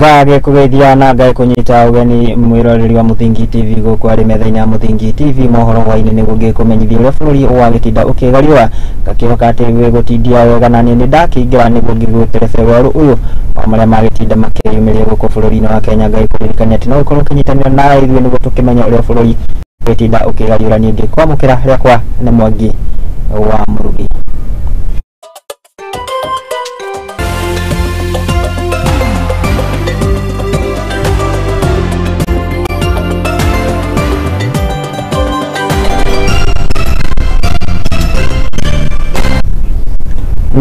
Ngagĩkũgeithia na ngagĩkũnyita ũgeni mwĩroreri wa Mũthingi TV gũkũ arĩ metha-inĩ ya Mũthingi TV mohoro hwainĩ nĩguo ngĩkũmenyithia ũrĩa bũrũri wagĩtinda ũkĩgariũra. Ngakĩhoka atĩ wĩgũtindia wega na niĩ nĩndakĩingĩra nĩguo ngĩgwĩkĩre werũ ũyũ wa marĩa magĩtinda makĩyumĩria gũkũ bũrũri-inĩ wa Kenya. Ngagĩkũririkania atĩ no ũkorwo ũkĩnyitanĩra na ithuĩ nĩguo tũkĩmenye ũrĩa bũrũri ũgĩtinda ũkĩgariũra. Niĩ ngĩkwamũkĩra rĩakwa nĩ Mwangi wa Mũrugi.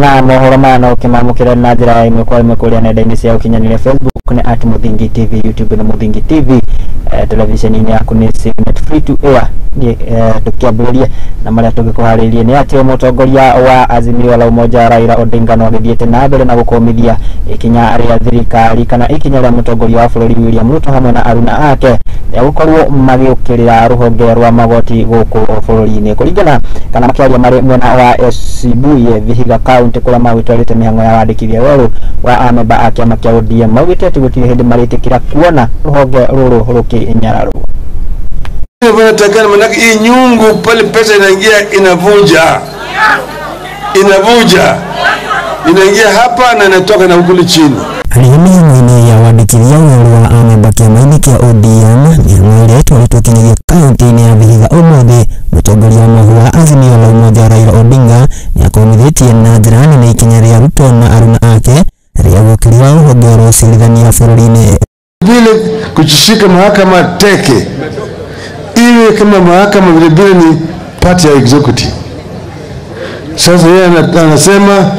Na mohoro maya no ũkĩmamũkĩre na njĩra ya ĩmwe kwa ĩmwe kũrĩa nenda-inĩ cia ũkinyanĩria. Facebook nĩ at Mũthingi TV, YouTube nĩ Mũthingi TV, televisheni-inĩ yaku nĩ Signet Free to Air. Niĩ tũkĩambĩrĩrie na marĩa tũgĩkũharĩirie nĩ atĩ mũtongoria wa Azimio la Umoja Raila Odinga no agĩthiĩte na mbere na gũkũmithia ikinya rĩa thirikari kana ikinya rĩa mũtongoria wa bũrũri William Ruto hamwe na aruna ake rĩa gũkorwo magĩũkĩrĩra rũhonge rwa magoti gũkũ bũrũri-inĩ. Kũringana kana makĩaria marĩ mwena wa Sibuye Vihiga County kũrĩa magĩtwarĩte mĩhang'o ya wandĩkithia werũ wa amemba a kĩama kĩa ODM, maugĩte atĩ gũtirĩ hĩndĩ marĩtĩkĩra kuona rũhonge rũrũ rũkĩnyararwo. Natakana manake hii nyungu pale pesa inaingia inavuja, inavuja, inaingia hapa na inatoka na huku chini. Harĩ mĩhang'o-inĩ ya wandĩkithia werũ wa amemba kĩama-inĩ kĩa ODM, mĩhang'o ĩrĩa ĩtwarĩtwo kinyagia kaunti-inĩ ya Vihiga ũmũthĩ, mũtongoria wa mũhu wa Azimio la Umoja Raila Odinga nĩakũmithĩtie na njĩra nene ikinya rĩa Ruto na aruna ake rĩa gũũkĩrĩra rũhonge rwa ũcirithania bũrũri-inĩ. Vile kuchishika mahakama teke iwe kama mahakama vile vile ni part ya executive. Sasa yeye anasema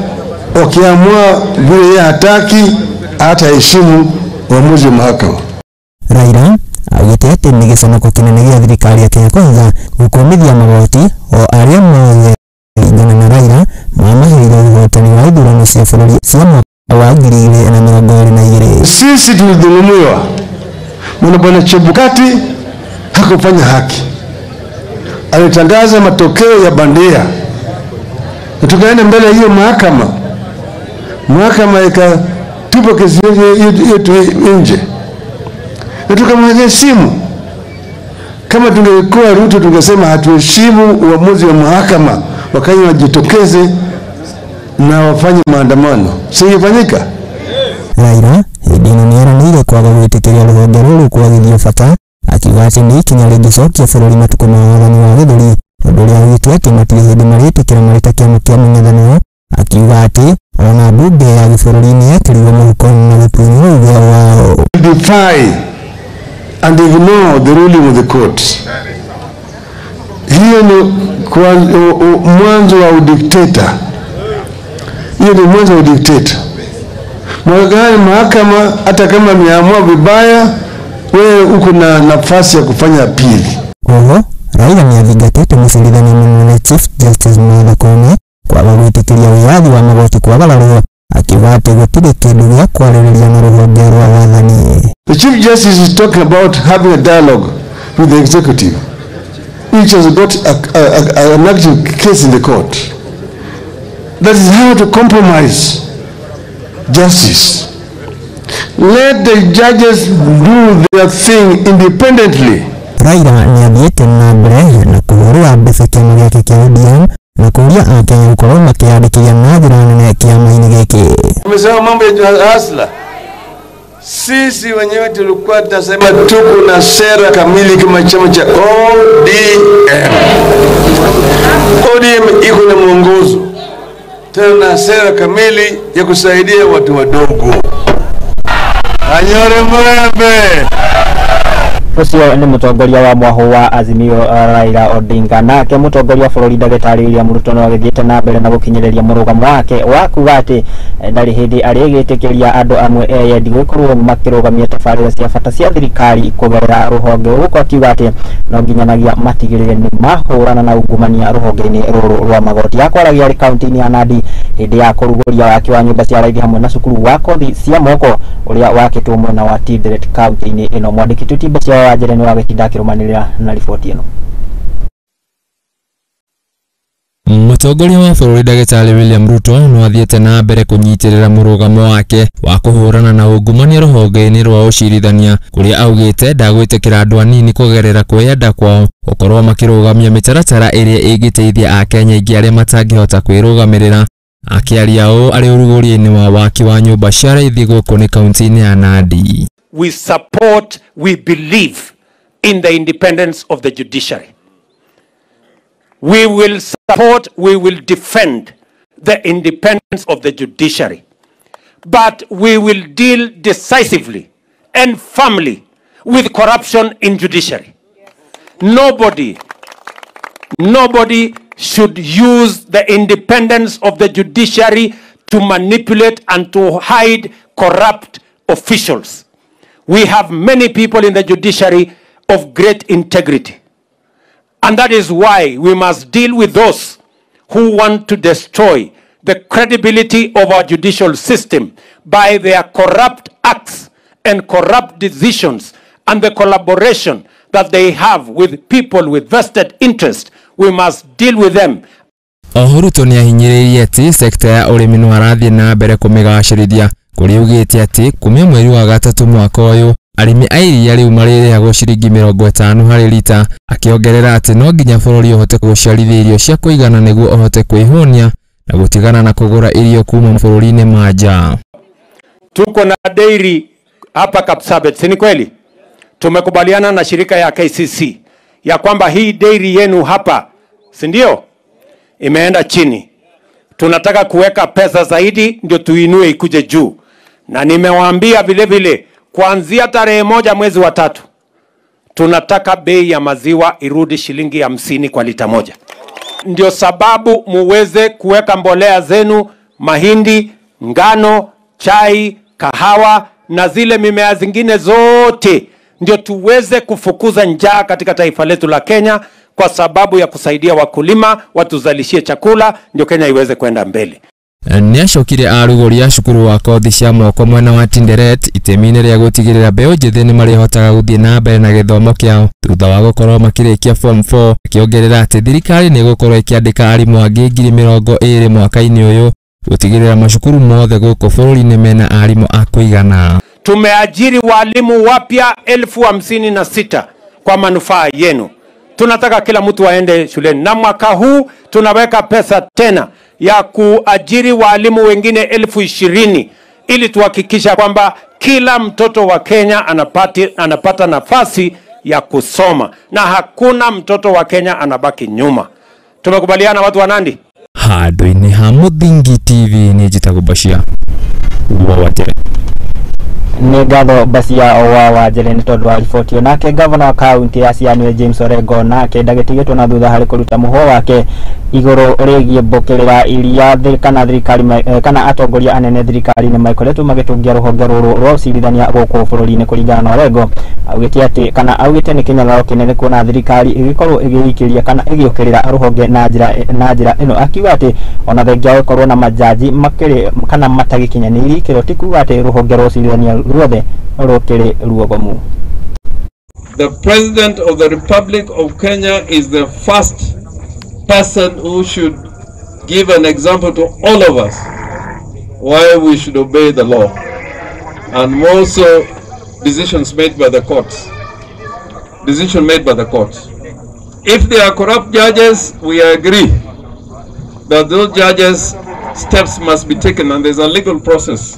wakiamua vile yeye hataki, hataheshimu uamuzi wa mahakama. Raila augĩte atĩ nĩ gĩconoko kĩnene gĩa thirikari ya Kenya Kwanza gũkũmithia magoti o arĩa mothe kũringana na Raila mamaheire ũhotani wa ithurano cia bũrũri cia mwaka wa 2022. Sisi tulidhulumiwa. Mwana bwana Chebukati hakufanya haki, alitangaza matokeo ya bandia na tukaenda mbele ya hiyo mahakama. Mahakama ikatupa kesi yetu nje na tukamheshimu. Kama tungekuwa Ruto tungesema hatuheshimu uamuzi wa mahakama, Wakenya wajitokeze na wafanye maandamano, singefanyika. Raila hĩndĩ ĩno nĩeranĩire kwaga gwĩtĩkĩria rũhonge rũrũ kwagithio bata, akiuga atĩ nĩ ikinya rĩngĩcokia bũrũri matukũ ma wathani wa gĩthũri, ũndũ ũrĩa augĩte atĩ matirĩ hĩndĩ marĩtĩkĩra marĩ ta kĩama kĩa mũng'ethanĩro, akiuga atĩ ona mbunge ya gĩbũrũri nĩyekĩrirwo mũhuko na gũtunywo uge wao. Defy and ignore the ruling of the court. Hiyo ni mwanzo wa udikteta. Hiyo ni mwanzo wa udikteta. Mwagani mahakama hata kama imeamua vibaya, wewe uko na nafasi ya kufanya apili. Oho, Raila nĩathingatĩte mũcirithania mũnene Chief Justice Martha Koome kwaga gwĩtĩkĩria wĩyathi wa magoti kwagararwo, akiuga atĩ gũtirĩ kĩndũ gĩa kwarĩrĩria na rũhonge rwa wathani. The Chief Justice is talking about having a dialogue with the executive, which has got an active case in the court. That is how to compromise justice. Let the judges do their thing independently. Raila nĩathiĩte na mbere na kũhũrĩra mbeca kĩama gĩake kĩa ODM na kũũria akenya gũkorwo makĩyandĩkithia na njĩra nene kĩama-inĩ gĩkĩ. Umesema mambo ya hasla. Sisi wenyewe tulikuwa tunasema tuko na sera kamili kama chama cha ODM. ODM iko na mwongozo tena na sera kamili ya kusaidia watu wadogo. Anyore mrembe. Ũcio nĩ mũtongoria wa mwaho wa Azimio Raila Odinga. Nake mũtongoria wa bũrũri ndagĩtarĩ William Ruto no agĩthiĩte na mbere na gũkinyĩrĩria mũrũgamo wake wa kuga atĩ ndarĩ hĩndĩ arĩgĩtĩkĩria andũ amwe eyendi gũkorwo makĩrũgamia tabarĩra cia bata cia thirikari kũgerera rũhonge gũkũ, akiuga atĩ no nginyanagia matigĩrĩre nĩ mahũrana na ungumania rũhonge-inĩ rũrũ rwa magoti. Akwaragia arĩ kaunti-inĩ ya Nandi hĩndĩ ya kũrugũria waki wa nyũmba cia raithi hamwe na cukuru wa kothi cia moko ũrĩa wakĩtwo mwena wa Tinderet kaunti-inĩ ĩno. Mwandĩki Tutimba cia wa Njere nĩ wagĩtinda akĩrũmanĩrĩra na riboti ĩno. Mũtongoria wa bũrũri ndagĩtarĩ William Ruto no athiĩte na mbere kũnyitĩrĩra mũrũgamo wake wa kũhũrana na ungumania rũhonge-inĩ rwa ũcirithania, kũrĩa augĩte ndagwĩtĩkĩra andũ anini kũgerera kwĩyenda kwao gũkorwo makĩrũgamia mĩtaratara ĩrĩa ĩngĩteithia akenya aingĩ arĩa matangĩhota kwĩrũgamĩrĩra. Akĩaria ũũ arĩ ũrugũria-inĩ wa waki wa nyũmba cia raithi gũkũ nĩ kaunti-inĩ ya Nandi. We support, we believe in the independence of the judiciary. We will support, we will defend the independence of the judiciary. But we will deal decisively and firmly with corruption in judiciary. Nobody should use the independence of the judiciary to manipulate and to hide corrupt officials. We have many people in the judiciary of great integrity. And that is why we must deal with those who want to destroy the credibility of our judicial system by their corrupt acts and corrupt decisions and the collaboration that they have with people with vested interest. We must deal with them. Oho Ruto nĩahinyĩrĩirie atĩ sekta ya ũrĩmi no arathiĩ na mbere kũmĩgacĩrithia, kũrĩa augĩte atĩ kumia mweri wa gatatũ mwaka ũyũ arĩmi a iria rĩu marĩrĩhagwo ciringi 50 harĩ rita, akĩongerera atĩ no nginya bũrũri ũhote gũciarithia irio cia kũigana nĩguo ũhote kwĩhũnia na gũtigana na kũgũra irio kuma bũrũri-inĩ ma nja. Tuko na dairy hapa Kapsabet, si ni kweli? Tumekubaliana na shirika ya KCC ya kwamba hii dairy yenu hapa, si ndio, imeenda chini. Tunataka kuweka pesa zaidi ndio tuinue ikuje juu. Na nimewaambia vile vile kuanzia tarehe 1 mwezi wa 3 tunataka bei ya maziwa irudi shilingi 50 kwa lita moja. Ndio sababu muweze kuweka mbolea zenu, mahindi, ngano, chai, kahawa na zile mimea zingine zote, ndio tuweze kufukuza njaa katika taifa letu la Kenya, kwa sababu ya kusaidia wakulima watuzalishie chakula ndio Kenya iweze kwenda mbele. Nĩacokire arugũria cukuru wa kothi cia moko mwena wa Tinderet itemi-inĩ rĩa gũtigĩrĩra mbeũ njĩthĩ nĩmarĩhotaga gũthiĩ na mbere na gĩthomo kĩao thutha wa gũkorwo makĩrĩkia form 4, akĩongerera atĩ thirikari nĩĩgũkorwo ĩkĩandĩka arimũ angĩ 20,000 mwaka-inĩ ũyũ gũtigĩrĩra macukuru mothe gũkũ bũrũri-inĩ mena arimũ a kũigana. Tumeajiri walimu wapya 56,000 kwa manufaa yenu. Tunataka kila mtu aende shuleni, na mwaka huu tunaweka pesa tena ya kuajiri walimu wengine 20,000 ili tuhakikisha kwamba kila mtoto wa Kenya anapata nafasi ya kusoma na hakuna mtoto wa Kenya anabaki nyuma. Tumekubaliana watu wa Nandi? Handũ-inĩ ha Mũthingi TV nĩ njĩtagwo Bashir wa Wajere. Nĩ ngatho Basia wa Wajere nĩ tondũ wa riboti. Nake gavana wa kaunti ya Siaya James Orengo nake ndagĩtigĩtwo na thutha harĩ kũruta mũhwo wake igũrũ rĩgiĩ mbũkĩrĩra iria kana thirikari kana atongoria anene thirikari-inĩ makoretwo magĩtũngia rũhonge rũrũ rwa ũcirithania gũkũ bũrũri-inĩ. Kũringana na Orengo, augĩte atĩ kana augĩte nĩ kĩnyararo kĩnene kuona thirikari ĩgĩkorwo ĩgĩikĩria kana ĩgĩũkĩrĩra rũhonge na njĩra ĩno, akiuga atĩ ona thengia gũkorwo na majaji makĩrĩ kana matagĩkinyanĩirie ikĩro ti kuuga atĩ rũhonge rwa ũcirithania ruothe rũkĩrĩ ruogomu. The President of the Republic of Kenya is the first person who should give an example to all of us why we should obey the law, and more so decisions made by the courts. Decision made by the courts. If they are corrupt judges, we agree that those judges' steps must be taken, and there's a legal process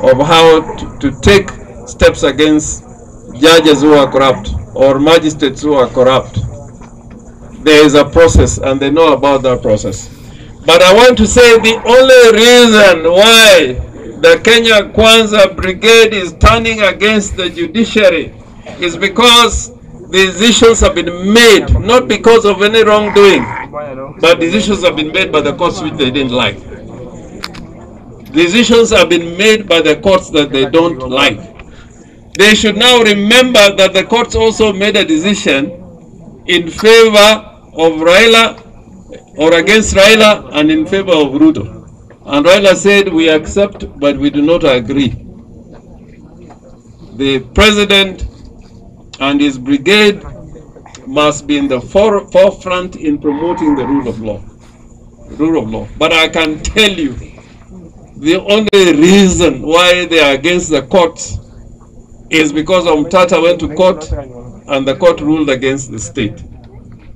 of how to take steps against judges who are corrupt or magistrates who are corrupt. There is a process, and they know about that process. But I want to say the only reason why the Kenya Kwanza Brigade is turning against the judiciary is because decisions have been made, not because of any wrongdoing, but decisions have been made by the courts which they didn't like. Decisions have been made by the courts that they don't like. They should now remember that the courts also made a decision in favor of Raila or against Raila and in favor of Ruto. And Raila said, we accept, but we do not agree. The president and his brigade must be in the forefront in promoting the rule of law. rule of law. But I can tell you, the only reason why they are against the courts is because Omtata went to court and the court ruled against the state.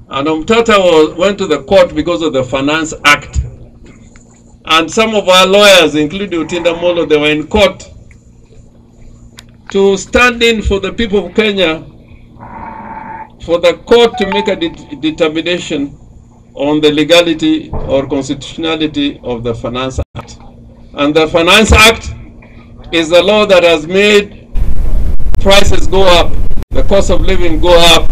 And Omtata went to the court because of the Finance Act. And some of our lawyers, including Otinda Molo, they were in court to stand in for the people of Kenya, for the court to make a determination on the legality or constitutionality of the Finance Act. And the Finance Act is the law that has made prices go up, the cost of living go up.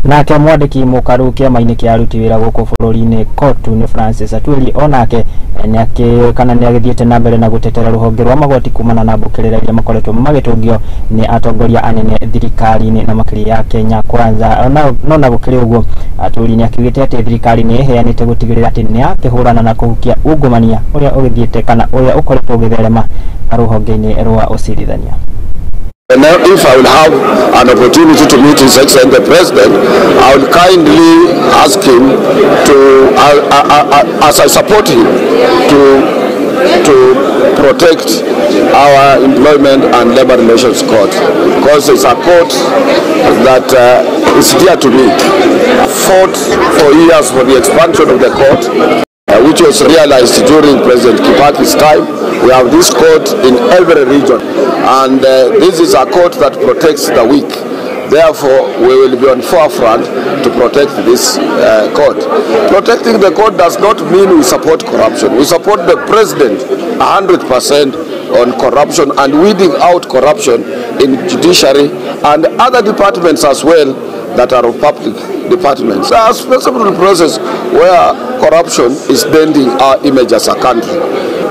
Nake mwandĩki mũkaru kĩama-inĩ kĩa aruti wĩra gũkũ bũrũri-inĩ KOTU nĩ Francis Atwoli onake nĩakĩ kana nĩagĩthiĩte na mbere na gũtetera rũhonge rwa magoti kumana na mbũkĩrĩra iria makoretwo magĩtũngio nĩ atongoria anene thirikari-inĩ na makĩria ya Kenya Kwanza. No na gũkĩrĩ ũguo Atwoli nĩakiugĩte atĩ thirikari nĩ ĩheanĩte gũtigĩrĩra atĩ nĩakĩhũrana na kũhukia ungumania ũrĩa ũgĩthiĩte kana ũrĩa ũkoretwo ũgĩtherema rũhonge-inĩ rwa ũcirithania. And now if I will have an opportunity to meet His Excellency the President, I will kindly ask him to, as I support him, to protect our Employment and Labor Relations Court, because it's a court that is dear to me. I fought for years for the expansion of the court, which was realized during President Kibaki's time. We have this court in every region, and this is a court that protects the weak. Therefore, we will be on forefront to protect this court. Protecting the court does not mean we support corruption. We support the president 100% on corruption and weeding out corruption in judiciary and other departments as well that are of public departments. There are specific process where corruption is denting our image as a country.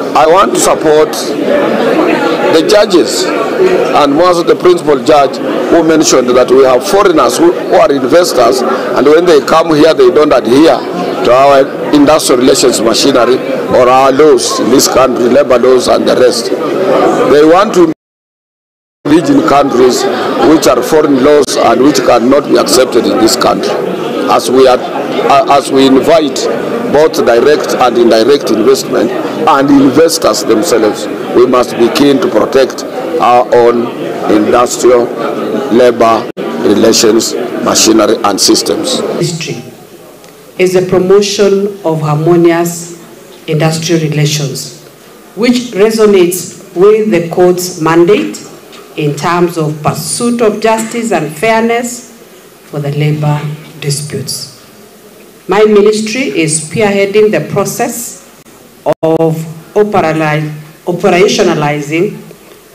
I want to support the judges and most of the principal judge who mentioned that we have foreigners who are investors, and when they come here they don't adhere to our industrial relations machinery or our laws in this country, labor laws and the rest. They want to region countries which are foreign laws and which cannot be accepted in this country. As we invite both direct and indirect investment and investors themselves, we must be keen to protect our own industrial labor relations machinery and systems. History is the promotion of harmonious industrial relations, which resonates with the court's mandate in terms of pursuit of justice and fairness for the labor disputes. My ministry is spearheading the process of operationalizing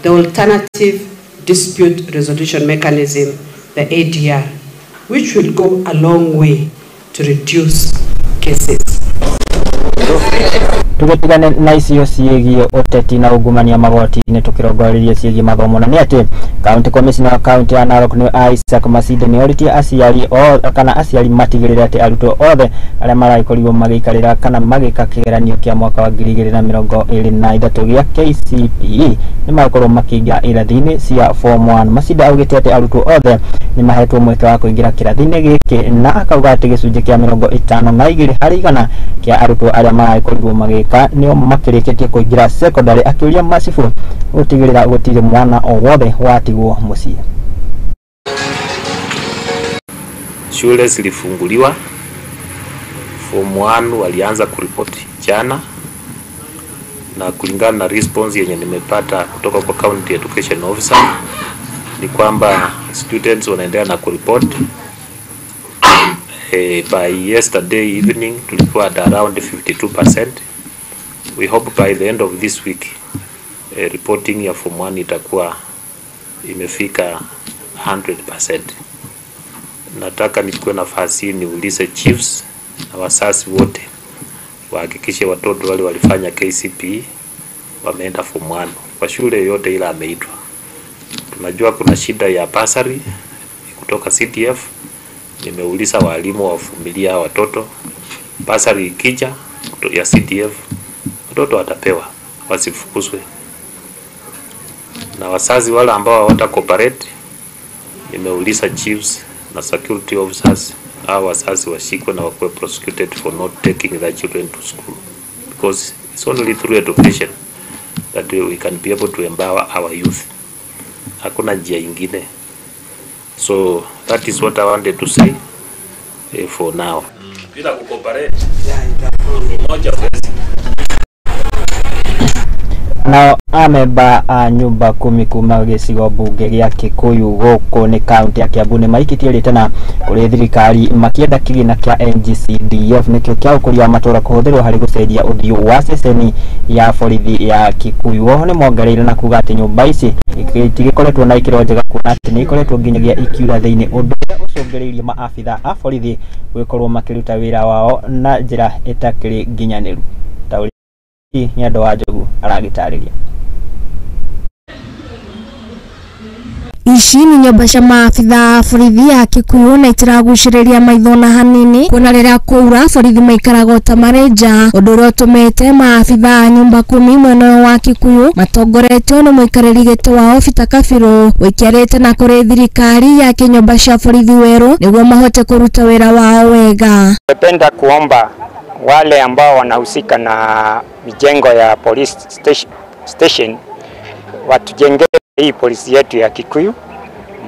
the Alternative Dispute Resolution Mechanism, the ADR, which will go a long way to reduce cases. Tugetigane na icio ciĩgiĩ ũteti na ungumania magoti-inĩ tũkĩrongoreria ciĩgiĩ mathomo na nĩ atĩ County Commissioner wa County ya Narok nĩ Isaac Masinde nĩ orĩtie aciari kana aciari matigĩrĩre atĩ arutwo othe arĩa maragĩkorirwo magĩikarĩra kana magĩka kĩgeranio kĩa mwaka wa 2023 gĩa KCPE nĩ magũkorwo makĩingĩra irathi-inĩ cia form 1. Masinde augĩte atĩ arutwo othe nĩ mahetwo mweke wa kũingĩra kĩrathi-inĩ gĩkĩ na akauga atĩ gĩcunjĩ kĩa 52 harĩ igana kĩa arutwo arĩa maragĩkorirwo magĩka nĩo makĩrĩkĩtie kũingĩra secondary, akĩũria macibu gũtigĩrĩra gũtirĩ mwana o wothe watigwo mũciĩ. Shule zilifunguliwa, form 1 walianza kuripoti jana, na kulingana na response yenye nimepata kutoka kwa County Education Officer ni kwamba students wanaendelea na kuripoti. By yesterday evening tulikuwa at around 52%. We hope by the end of this week reporting ya form 1 itakuwa imefika 100%. Nataka nichukue nafasi niulize chiefs na wasasi wote wahakikishe watoto wale walifanya KCPE wameenda form 1 kwa shule yote ila ameitwa. Tunajua kuna shida ya basari kutoka CTF. Nimeuliza walimu wavumilia watoto, basari ikija ya CTF watoto watapewa, wasifukuzwe. Na wazazi wale ambao hawata cooperate, nimeuliza chiefs na security officers Hao wazazi washikwe na wakuwe prosecuted for not taking their children to school, because it's only through education that we can be able to empower our youth. Hakuna njia ingine. So that is what I wanted to say for now. Bila kucooperate mmoja huwezi. Nao amemba a nyumba 10 kuma gĩcigo mbunge gĩa Kikuyu gũkũ nĩ kaunti ya Kiambu nĩ maikĩtie rĩtana kũrĩ thirikari makĩenda kĩgĩna kĩa NGCDF nĩkĩo kĩa ũkũria wa matũra kũhũthĩrwo harĩ gũcenjia ũthiũ wa ceceni ya borithi ya Kikuyu. Oho nĩ mongereire na kuga atĩ nyũmba ici itigĩkoretwo na ikĩro njega kuona atĩ nĩ ikoretwo nginyagia ikiura thĩinĩ, ũndũ ũrĩa ũcũngĩrĩirie maabitha a borithi gwĩkorwo makĩruta wĩra wao na njĩra ĩtakĩrĩ nginyanĩru. Ng'endo wa Njogu aragĩtarĩria. Ici nĩ nyũmba cia maabitha a borithi ya Kikuyu na itiragucĩrĩria maitho na hanini, kuona rĩrĩa kwaura borithi maikaraga ta marĩ nja, ũndũ ũrĩa ũtũmĩte maabitha a nyũmba 10 mwena ũyũ wa Kikuyu matongoretio nĩ mũikarĩri gĩtĩ wao Peter Kabiru wĩikarĩte na kũrĩ thirikari yake nyũmba cia borithi werũ nĩguo mahote kũruta wĩra wao wega. Napenda kuomba wale ambao wanahusika na mijengo ya police station watujengee hii polisi yetu ya Kikuyu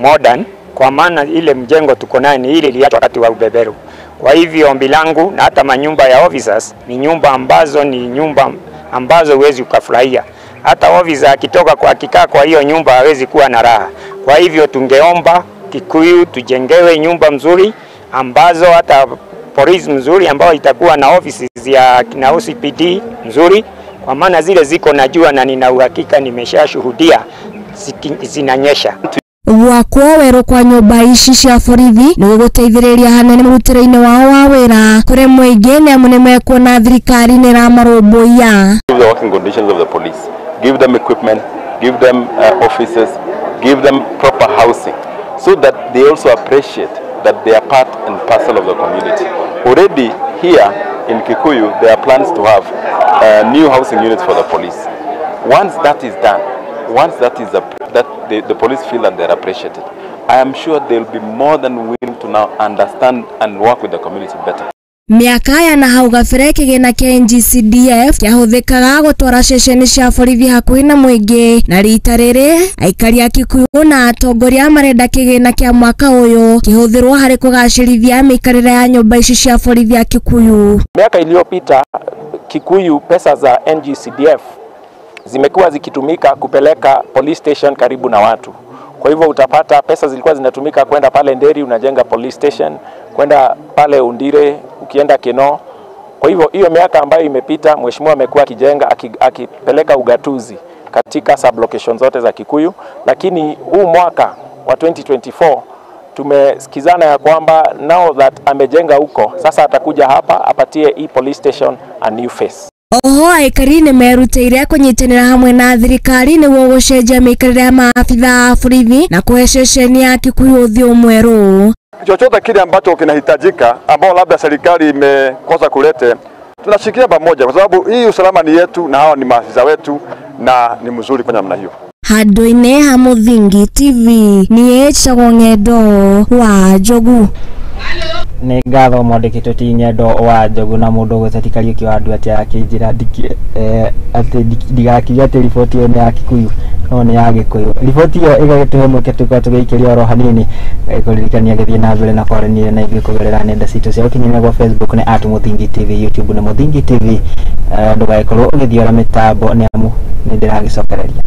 modern, kwa maana ile mjengo tuko nayo ni ile iliachwa wakati wa ubeberu. Kwa hivyo ombi langu, na hata manyumba ya officers ni nyumba ambazo huwezi ukafurahia. Hata officer akitoka kwa akikaa kwa hiyo nyumba hawezi kuwa na raha. Kwa hivyo tungeomba Kikuyu tujengewe nyumba mzuri ambazo hata polisi mzuri ambao itakuwa na offices ya na OCPD mzuri, kwa maana zile ziko najua na nina uhakika nimeshashuhudia zinanyesha. Gwakwo werũ kwa nyũmba ici cia borithi nĩ gũgũteithĩrĩria hanene mũrutĩre-inĩ wao wa wĩra kũrĩ mũingĩ nĩ amu nĩmekuona thirikari nĩ ĩramarũmbũiya. Give the working conditions of the police, give them equipment, give them offices, give them proper housing so that they also appreciate that they are part and parcel of the community. Already here in Kikuyu, there are plans to have new housing units for the police. Once that is done, once that is that the police feel that they are appreciated, I am sure they'll be more than willing to now understand and work with the community better. Mĩaka ya na hau gabere kĩgĩna kĩa NGCDF kĩahũthĩkaga gũtwara ceceni cia borithi hakuhĩ na mũingĩ, na rita rĩrĩ aikari a Kikuyu na atongoria marenda kĩgĩna kĩa mwaka ũyũ kĩhũthĩrwo harĩ kũgacĩrithia mĩikarĩre ya nyũmba ici cia borithi ya Kikuyu. Miaka iliyopita Kikuyu pesa za NGCDF zimekuwa zikitumika kupeleka police station karibu na watu. Kwa hivyo utapata pesa zilikuwa zinatumika kwenda pale Nderi unajenga police station, kwenda pale Undire, ukienda Keno. Kwa hivyo hiyo miaka ambayo imepita mheshimiwa amekuwa akijenga akipeleka ugatuzi katika sublocation zote za Kikuyu, lakini huu mwaka wa 2024 tumesikizana ya kwamba now that amejenga huko, sasa atakuja hapa apatie hii police station a new face. Oho aikari nĩ merutĩire kũnyitanĩra hamwe na thirikari nĩguo gũcenjia mĩikarĩre ya maabitha a borithi na kũhe ceceni ya Kikuyu ũthiũ mwerũ. Chochote kile ambacho kinahitajika ambao labda serikali imekosa kulete, tunashikilia pamoja kwa sababu hii usalama ni yetu na hawa ni maafisa wetu na ni mzuri kwa namna hiyo. Handũ-inĩ ha Mũthingi TV niĩ njĩtagwo Ng'endo wa Njogu. Nĩ ngatho mwandĩkĩtwo ti Ng'endo wa Njogu na mũndũ ũgwĩte Kariũki wa Andũ atĩ akĩnjĩra atĩ ndigakiuge atĩ riboti ĩyo nĩ ya Kikuyu no nĩ ya Gĩkũyũ. Riboti ĩyo ĩgagĩtũhe mweke tũkorwo tũgĩikĩria oro hanini kũririkania gĩthiĩ na mbere na kwaranĩria na ithuĩ kũgerera nenda citũ cia ũkinyanĩria gwa Facebook nĩ @Mũthingi TV, YouTube nĩ Mũthingi TV. Ndũgagĩkorwo ũgĩthiora mĩtambo nĩ amu nĩ ndĩragĩcokereria.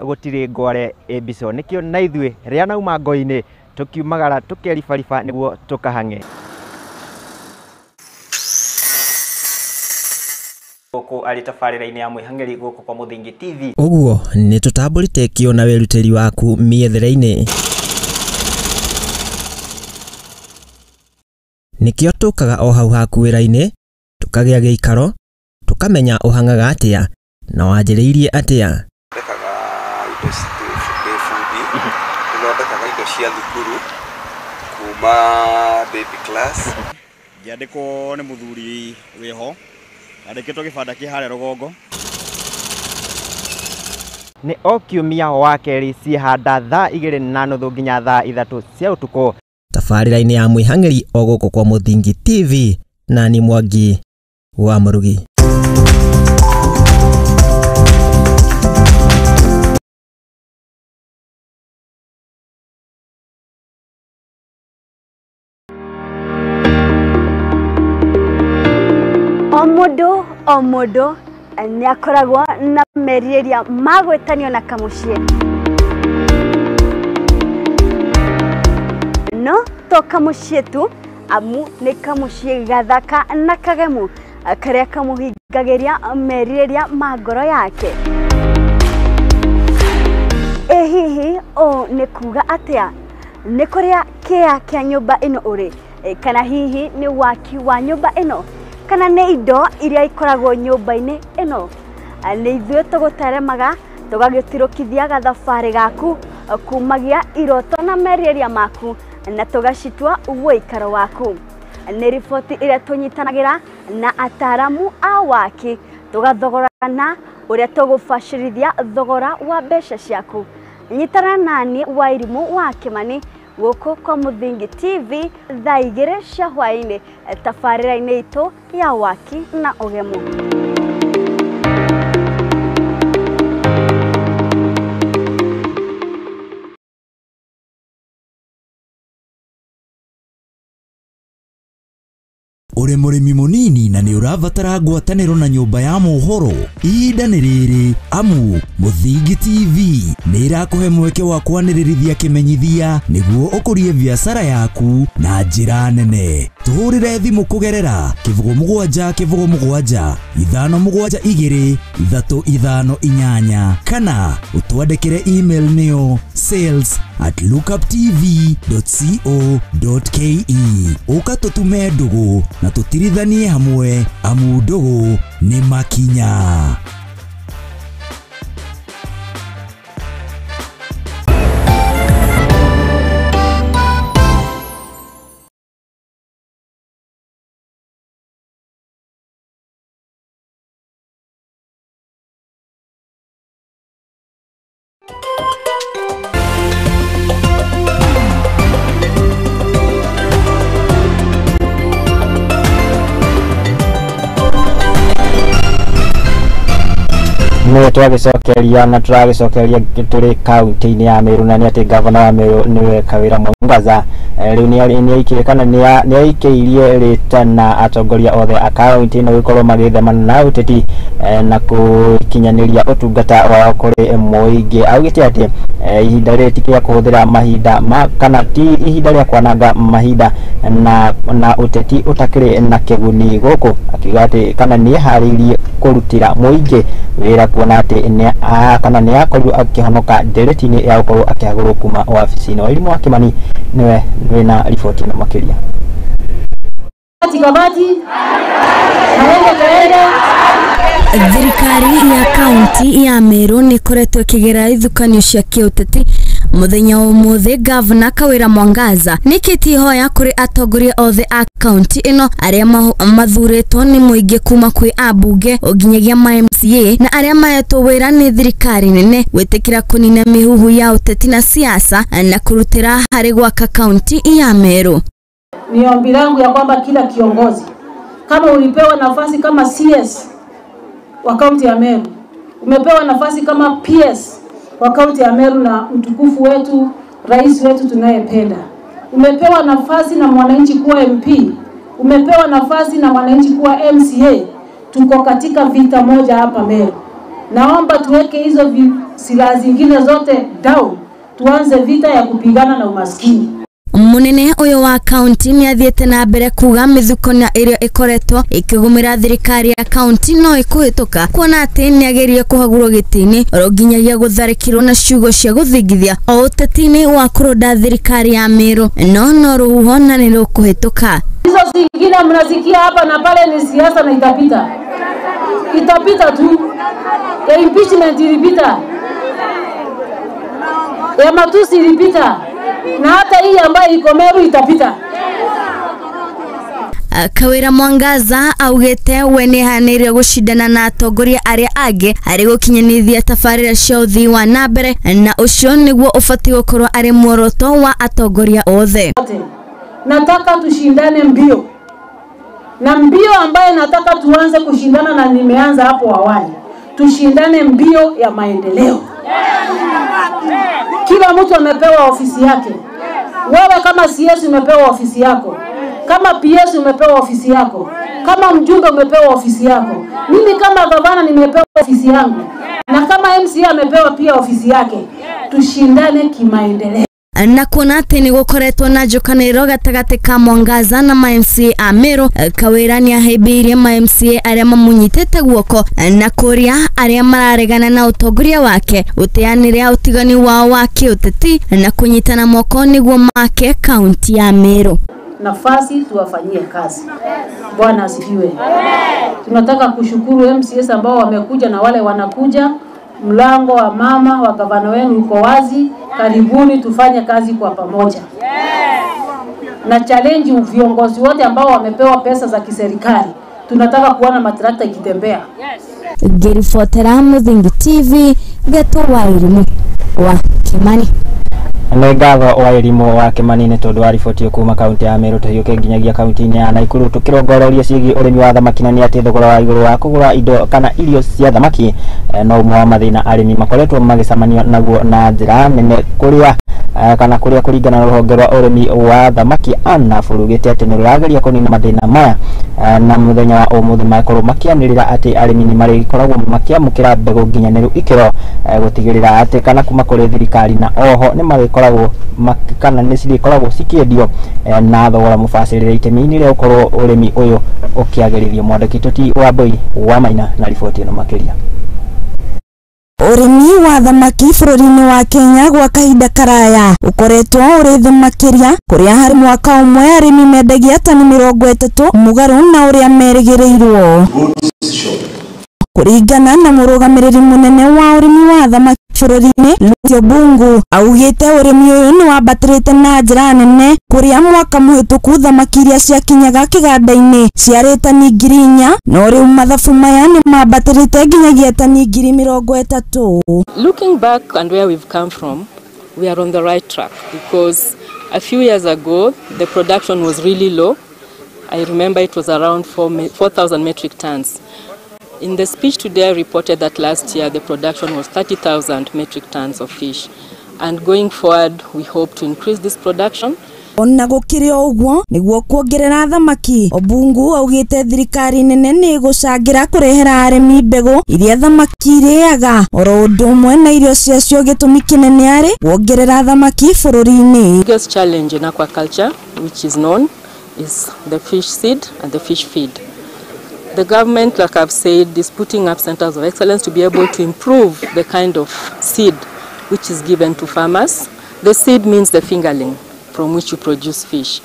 Gũtirĩ ngware ĩmbico nĩkĩo na ithuĩ rĩa nauma ngo-inĩ tũkiumagara tũkeribariba nĩguo tũkahang'e gũkũ arĩ tabarĩra-inĩ ya mwĩhang'eri gũkũ kwa Mũthingi TV. Ũguo nĩ tũtambũrĩte kĩo na wĩrutĩri waku mĩethere-inĩ, nĩkĩo tũkaga o hau haku wĩra-inĩ Tũkagĩa gĩikaro, tũkamenya ũhang'aga atĩa na wanjĩrĩirie atĩa. Thondekaga indo ndĩ bundi, nĩthondekaga indo cia thukuru kuma baby class. Ngĩandĩkwo nĩ mũthuri wĩho, andĩkĩtwo gĩbanda kĩ harĩa rũgongo. Nĩ o kiumia wa kerĩ ciĩhanda thaa 2:30 nginya thaa 3 cia ũtukũ. Tabarĩra-inĩ ya mwĩhang'ĩri o gũkũ kwa Mũthingi TV na ni Mwangi wa Mũrugi. O mũndũ nĩ akoragwo na merirĩria ma gwĩtanio na kamũciĩ, no to kamũciĩ tu, amu nĩ kamũciĩ gathaka na kagemu karĩa kamũhingagĩria merirĩria ma ngoro yake. Ĩ hihi ũũ nĩ kuga atĩa? Nĩ kũrĩa kĩa kĩa nyũmba ĩno ũrĩ, kana hihi nĩ waki wa nyũmba ĩno, kana nĩ indo iria ikoragwo nyũmba-inĩ ĩno? Nĩ ithuĩ tũgũteremaga tũgagĩtirũkithia gathabarĩ gaku kumagia iroto na merirĩria maku na tũgacitua ũikaro waku. Nĩ riboti ĩrĩa tũnyitanagĩra na ataramu a waki tũgathogorana ũrĩa tũgũbacĩrithia thogora wa mbeca ciaku. Nyitana nani Wairimũ wa Kĩmani gũkũ kwa Mũthingi TV thaa 2 cia hwaĩ-inĩ tabarĩra-inĩ itũ ya waki na ũgemu. Ũrĩ mũrĩmi mũnini na nĩ ũrabatara ngwatanĩro na nyũmba ya mohoro, ihinda nĩ rĩrĩ amu Mũthingi TV nĩ ĩrakũhe mweke wa kwanĩrĩrithia kĩmenyithia nĩguo ũkũrie biacara yaku na njĩra nene. Tũhũrĩre thimũ kũgerera 07 07 572 358 kana ũtwandĩkĩre email nĩyo sales@lookuptv.co.ke. Ũka tũtume ndũgũ na tũtirithanie hamwe, amu ndũgũ nĩ makinya. Nĩ twagĩcokeria na tũragĩcokeria tũrĩ kaunti-inĩ ya Meru, na nĩ atĩ gavana wa Meru nĩwe Kawĩra Mwangaza rĩu nĩ kana nĩ aikĩirie rĩtana atongoria othe a kaunti ĩno gũkorwo magĩthemana na ũteti na gũkinyanĩria ũtungata wao kũrĩ mũingĩ. Augĩte atĩ ihinda rĩrĩ ti rĩa kũhũthĩra mahinda kana ti ihinda rĩa kwananga mahinda na ũteti ũtakĩrĩ na kĩguni gũkũ, akiuga atĩ kana nĩ eharĩirie kũrutĩra mũingĩ wĩra kuona atĩ kana nĩ akorirwo akĩhonoka ndereti-inĩ ya gũkorwo akĩhagũrwo kuma wabici-inĩ. Wairimũ wa Kĩmani nĩwe wĩna riboti ĩno makĩria. Thirikari ya kaunti ya Meru nĩ ĩkoretwo ĩkĩgerera ithukanio cia kĩũteti. Mũthenya wa ũmũthĩ Gavana Kawĩra Mwangaza nĩkĩtie ihoya kũrĩ atongoria othe a kaunti ĩno arĩa mathurĩtwo nĩ mũingĩ kuma kwĩ ambunge nginyagia ma MCA na arĩa mahetwo wĩra nĩ thirikari nene gwĩtĩkĩra kũnina mĩhuhu ya ũteti na siasa na kũrutĩra harĩ gwaka kaunti ya Meru. Ni ombi langu ya kwamba kila kiongozi, kama ulipewa nafasi kama CS wa kaunti ya Meru, umepewa nafasi kama PS wa kaunti ya Meru na mtukufu wetu rais wetu tunayependa, umepewa nafasi na mwananchi kuwa MP, umepewa nafasi na mwananchi kuwa MCA, tuko katika vita moja hapa Meru. Naomba tuweke hizo silaha zingine zote down, tuanze vita ya kupigana na umaskini. Munene ũyũ wa kaunti nĩ athiĩte na mbere kuga mĩthuko na ĩrĩa ĩkoretwo ĩkĩgũmĩra thirikari ya kaunti no ĩkũhĩtũka, kuona atĩ nĩ agerie kũhagũrwo gĩtĩ-inĩ oro nginyagia gũtharĩkĩrwo na ciugo cia gũthingithia o ũteti-inĩ wa kũrũnda thirikari ya Meru, no rũhuho na nĩ rũkũhĩtũka. Hizo zingine mnasikia hapa na pale ni siasa na itapita. Itapita tu. Ya impeachment ilipita. Ya matusi ilipita. Na hata hii ambayo iko Meru itapita. Kawira Mwangaza augite we nĩehanĩirie gũcindana na atongoria arĩa angĩ harĩ gũkinyanĩria tabarĩra cia ũthii wa na mbere, na ũcio nĩguo ũbatiĩ gũkorwo arĩ muoroto wa atongoria othe. Nataka tushindane mbio, na mbio ambaye nataka tuanze kushindana na nimeanza hapo awali, tushindane mbio ya maendeleo. Kila mtu amepewa ofisi yake. Wewe kama CS umepewa ofisi yako, kama PS umepewa ofisi yako, kama mjumbe umepewa ofisi yako, mimi kama gavana nimepewa ofisi yangu, na kama MCA amepewa pia ofisi yake. Tushindane kimaendeleo. Na kuona atĩ nĩ gũkoretwo na njũkanĩrĩro gatagatĩ ka Mwangaza na ma MCA a Meru, Kawira nĩahĩmbĩirie ma MCA arĩa mamũnyitĩte guoko na kũria arĩa mararegana na ũtongoria wake gũteanĩria ũtigani wao wa kĩũteti na kũnyitana moko nĩguo make kaunti ya Meru. Nafasi tuwafanyie kazi. Bwana asifiwe. Tunataka kushukuru MCAs ambao wamekuja na wale wanakuja. Mlango wa mama wa gavana wenu uko wazi. Karibuni tufanye kazi kwa pamoja. Na challenge viongozi wote ambao wamepewa pesa za kiserikali. Tunataka kuona matrakta ikitembea. Ngĩribotera Muthingi TV Geto wa Irimu wa Kimani. Nĩ ngatho wa Irimu wa Kimani nĩ tondũ wa riboti kuma kaunti ya Meru tũhiũke nginyagia kaunti-inĩ ya Nakuru tũkĩrongoreria ciĩgiĩ ũrĩmi wa thamaki, na nĩ atĩ thogora wa igũrũ wa kũgũra indo kana irio cia thamaki no ũmwe wa mathĩna arĩmi makoretwo magĩcemania naguo na njĩra nene kũrĩa kana kũrĩa kũringana na rũhonge rwa ũrĩmi wa thamaki ANAF rugĩte atĩ nĩ rũrageria kũnina mathĩna maya, na mũthenya wa ũmũthĩ makorwo makĩanĩrĩra atĩ arĩmi nĩ marĩkoragwo makĩamũkĩra mbegũ nginyanĩru ikĩro gũtigĩrĩra atĩ kana kuma kũrĩ thirikari, na oho nĩ marĩkoragwo kana nĩ cirĩkoragwo cikĩendio na thogora mũbacĩrĩre itemi-inĩ rĩa gũkorwo ũrĩmi ũyũ ũkĩagĩrithio. Mwandĩki Toti wa Mbui wa Maina na riboti ĩno makĩria. Ũrĩmi wa thamaki bũrũri-inĩ wa Kenya gwa kahinda karaya ũkoretwo ũrĩ thĩ makĩria, kũrĩa harĩ mwaka ũmwe arĩmi mendagia tani 30 mũgarũ na ũrĩa merĩgĩrĩirwo. Kũringana na mũrũgamĩrĩri mũnene wa ũrĩmi wa thamaki bũrũri-inĩ Lucy Obungu, augĩte ũrĩmi ũyũ nĩ wambatĩrĩte na njĩra nene, kũrĩa mwaka mũhĩtũku thamaki iria ciakinyaga kĩganda-inĩ ciarĩ tani 4,000, no rĩu mathabu maya nĩ mambatĩrĩte nginyagia tani 30,000. Looking back and where we've come from, we are on the right track, because a few years ago the production was really low. I remember it was around 4,000 metric tons. In the speech today, I reported that last year the production was 30,000 metric tons of fish. And going forward, we hope to increase this production. Ona gũkĩrĩ o ũguo, nĩguo kuongerera thamaki, Obungu augĩte thirikari nene nĩ ĩgũcangĩra kũrehera arĩmi mbegũ iria thamaki irĩaga, oro ũndũ ũmwe na irio ciacio, gĩtũmi kĩnene arĩ kuongerera thamaki bũrũri-inĩ. The biggest challenge in aquaculture, which is known, is the fish seed and the fish feed. The government, like I've said, is putting up centers of excellence to be able to improve the kind of seed which is given to farmers. The seed means the fingerling from which you produce fish.